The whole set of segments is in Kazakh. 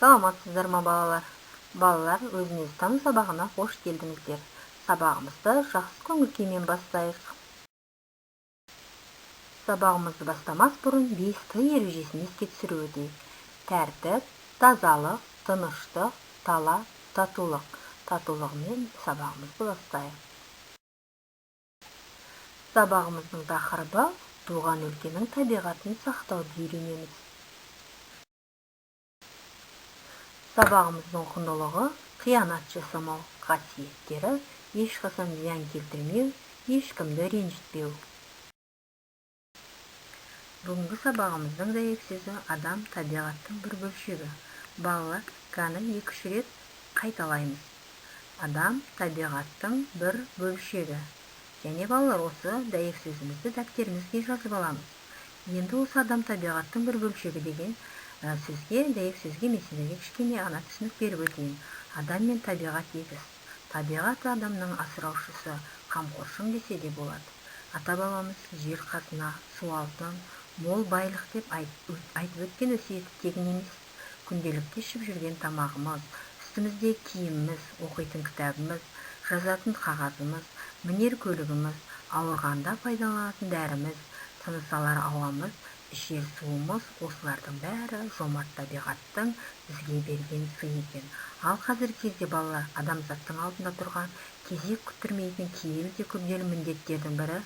Саламатсыздар ма, балалар? Балалар, өзін-өзі тану сабағына қош келдіңіздер. Сабағымызды жақсы көңіл күймен бастайық. Сабағымызды бастамас бұрын 5Т ережесін еске түсіріп өтейік. Тәртіп, тазалық, тыныштық, талап, татулық. Татулығымен сабағымызды бастайық. Сабағымыздың тақырыбы туған өлкенің табиғатын сақтауды үйренеміз. Сабағымыздың құндылығы қиянат жасамау, қасиеттері ешқашан зиян келтірмеу, ешкімді ренжітпеу. Бүгінгі сабағымыздың дәйек сөзі адам табиғаттың бір бөлшегі. Балалар, кәні 2-3 рет қайталаймыз. Адам табиғаттың бір бөлшегі. Және балалар, осы дәйек сөзімізді дәптерімізге жазып аламыз. Енді осы адам табиғаттың бір бөлшегі деген сөзге, дәйек сөзге мен сіздерге кішкене ғана түсінік беріп өтейін. Адам мен табиғат егіз. Табиғат адамның асыраушысы, қамқоршың десе де болады. Ата-бабамыз жер қазына, су алтын, мол байлық деп айтып өткен өсиеті тегін емес. Күнделікті ішіп жүрген тамағымыз, үстіміздегі киіміміз, оқитын кітабымыз, жазатын қағазымыз, мінер көлігіміз, ауырғанда пайдаланатын дәріміз, тыныс алар ауамыз, ішер суымыз, осылардың бәрі жомарт табиғаттың бізге берген сыйы екен. Ал қазіргі кезде балалар, адамзаттың алдында тұрған кезек күттірмейтін киелі де күрделі міндеттердің бірі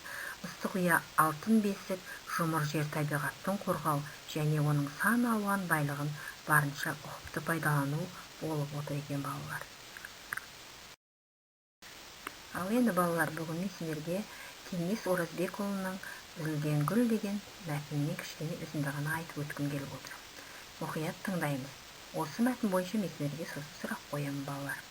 ыстық ұя, алтын бесік, жұмыр жер табиғаттың қорғау және оның сан алуан байлығын барынша ұқыпты пайдалану болып отыр екен, балалар. Ал енді балалар, бүгін мен сендерге Кеңес Оразбекұлының Үзілген гүл деген мәтінінен кішкене үзінді ғана айтып өткім келіп отыр. Мұқият тыңдаймыз. Осы мәтін бойынша мен сіздерге сосын сұрақ қоямын, балалар.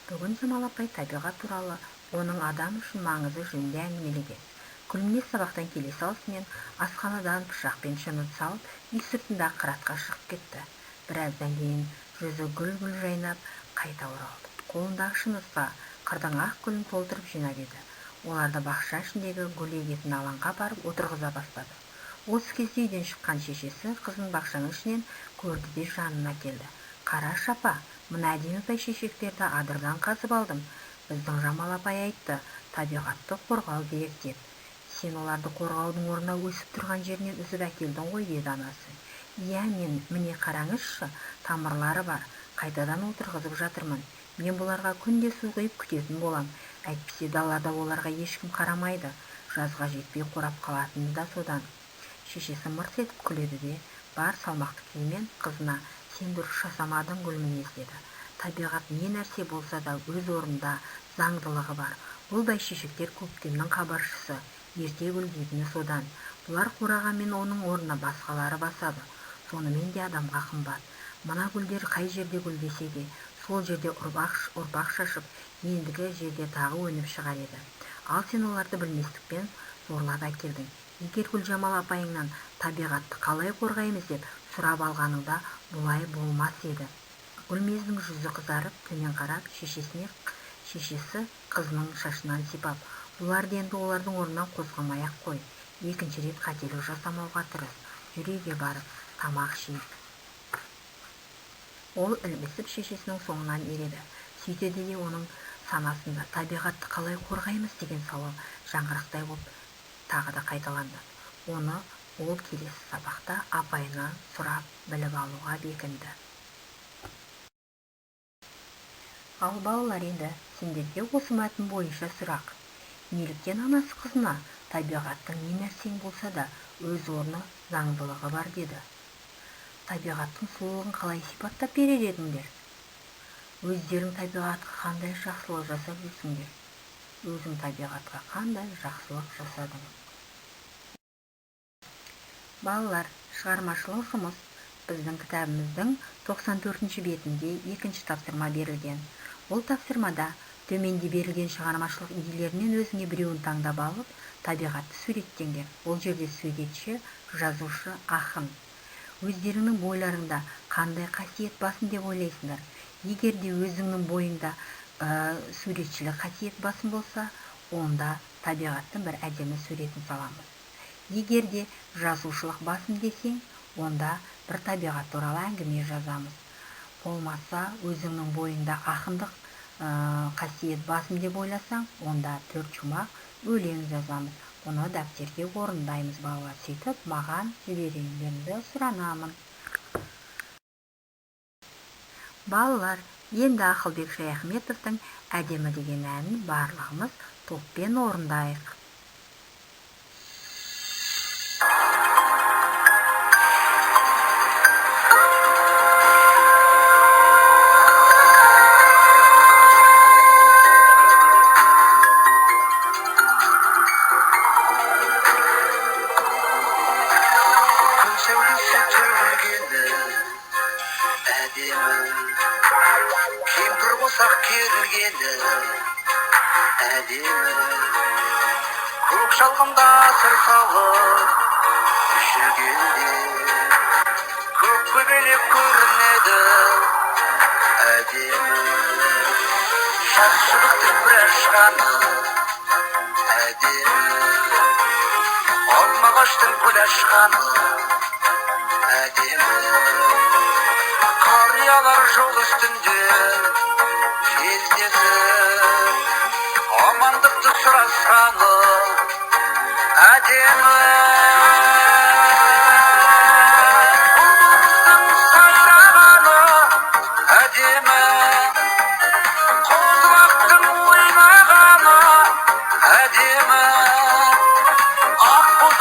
Бүгін Жамал апай табиғат туралы, оның адам үшін маңызы жөнінде әңгімелеген. Күлімнес сабақтан келе салысымен асханадан пышақ пен шыны салып, үй сыртындағы қыратқа шығып кетті. Біраздан кейін жүзі гүл-гүл жайнап қайта оралды. Қолындағы шынысқа қырдың ақ гүлін толтырып жинап еді. Оларды бақша ішіндегі гүл егетін алаңға барып отырғыза бастады. Осы кезде үйден шыққан шешесі қызын бақшаның ішінен көрді де жанына келді. Қарашы, апа, мына әдемі бәйшешектерді адырдан қазып алдым. Біздің Жамал апай айтты, табиғатты қорғау керек деп. Сен оларды қорғаудың орнына өсіп тұрған жерінен үзіп әкелдің ғой, деді анасы. Иә, мен, міне қараңызшы, тамырлары бар, қайтадан отырғызып жатырмын. Мен бұларға күнде су құйып күтетін болам. Әйтпесе далада оларға ешкім қарамайды. Жазға жетпей қурап қалатыны да содан. Шешесі мырс етіп күледі де, бар салмақты күймен қызына сен дұрыс жасамадың, гүлмінез, деді. Табиғат не нәрсе болса да өз орнында заңдылығы бар. Бұл бәйшешектер көктемнің хабаршысы, ерте гүлдейтіні содан. Бұлар қурағанмен оның орнына басқалары басады. Сонымен де адамға қымбат. Мына гүлдер қай жерде гүлдесе де, сол жерде ұрпақ шашып, ендігі жерде тағы өніп шығар еді. Ал сен оларды білместікпен зорлап әкелдің. Егер Гүлжамал апайыңнан табиғатты қалай қорғаймыз деп сұрап алғаныңда бұлай болмас еді. Гүлмездің жүзі қызарып, төмен қарап, шешесі қызының шашынан сипап, бұларды енді олардың орнынан қозғамай-ақ қой. Екінші рет қателік жасамауға тырыс. Жүр үйге барып, тамақ ішейік. Ол ілбісіп шешесінің соңынан ереді. Сөйтеді де оның санасында табиғатты қалай қорғаймыз деген сауал жаңғырықтай боп тағы да қайталанды. Оны ол келесі сабақта апайынан сұрап біліп алуға бекінді. Ал балалар, енді сендерге осы мәтін бойынша сұрақ. Неліктен анасы қызына табиғаттың не нәрсең болса да өз орны, заңдылығы бар деді? Табиғаттың сұлулығын қалай сипаттап берер едіңдер? Өздерің табиғатқа қандай жақсылық жасап жүрсіңдер? Өзің табиғатқа қандай жақсылық жасадың? Балалар, шығармашылық жұмыс. Біздің кітабымыздың 94-ші бетінде екінші тапсырма берілген. Бұл тапсырмада төменде берілген шығармашылық идеялерінен өзіңе біреуін таңдап алып, табиғатты суреттеңдер. Бұл жерде суретші, жазушы, ақын. Өздеріңнің бойларыңда қандай қасиет басым деп ойлайсыңдар? Егер де өзіңнің бойыңда суретшілік қасиет басым болса, онда табиғаттың бір әдемі суретін саламыз. Егер де жазушылық басым десең, онда бір табиғат туралы әңгіме жазамыз. Болмаса, өзіңнің бойыңда ақындық қасиет басым деп ойласаң, онда 4 шумақ өлең жазамыз. Оны дәптерге орындаймыз, балалар. Сөйтіп, маған жіберулеріңді сұранамын. Балалар, енді Ақылбек Шаяхметовтың «Әдемі» деген әнін барлығымыз топпен орындайық. Күн сәулесі төгілгені әдемі, кемпір қосақ керілгені әдемі, көк шалғында сыр салып жүргенде көк көбелек көрінеді әдемі, жас шыбықтың бір ашқаны әдемі, алма ағаштың гүл ашқаны әдемі, қариялар жол үстінде кездесіп амандықты сұрасқаны әдемі. Бұлбұл құстың сайрағаны әдемі, қозы-лақтың ойнағаны әдемі, ақбоз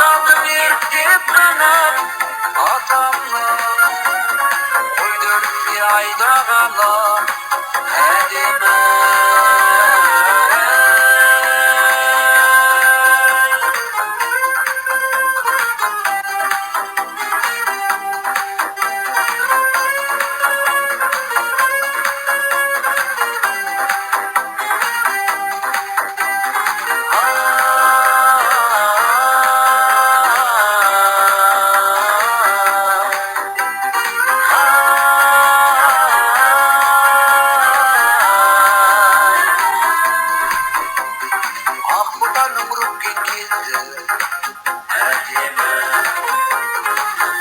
ерттеп мініп атамның қойды өріске айдағаны әдемі. Ақботаның үріккен кезі әдемі,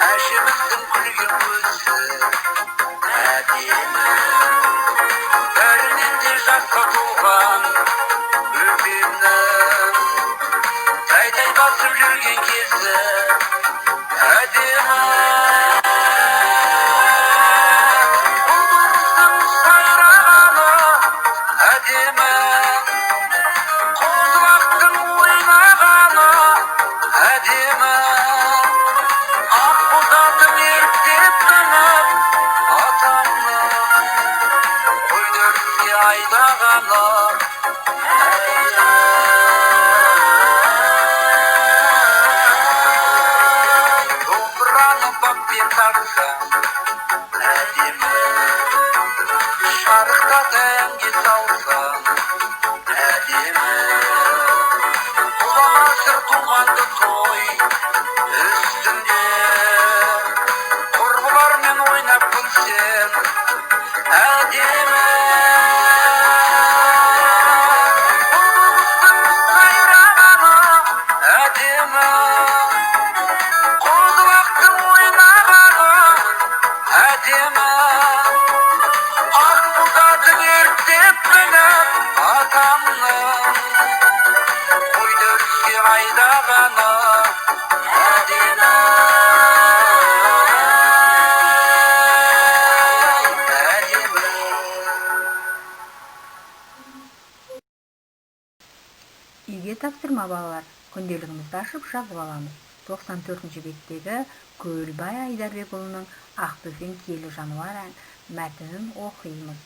әжеміздің күлген көзі әдемі, бәрінен де жасқа толған бөпемнің тәй-тәй басып жүрген кезі әдемі. Бұлбұл құстың сайрағаны әдемі, қозы-лақтың ойнағаны әдемі, ақбоз ерттеп мініп атамның қойды өріске айдағаны әдемі. Домбыраны баппен тартсаң әдемі, шарықтата әнге салсаң әдемі, құлақ думанды той үстінде құрбылармен ойнап күлсең әдемі. Бұлбұл құстың сайрағаны әдемі, қозы-лақтың ойнағаны әдемі, ақбоз ерттеп мініп атамның қойды өріске айдағаны әдемі. Әдемі. Үйге тапсырма, балалар. Күнделігімізді ашып жазып аламыз. 94-ші беттегі Көлбай Айдарбекұлының «Ақбөкен киелі жануар» мәтінін оқимыз.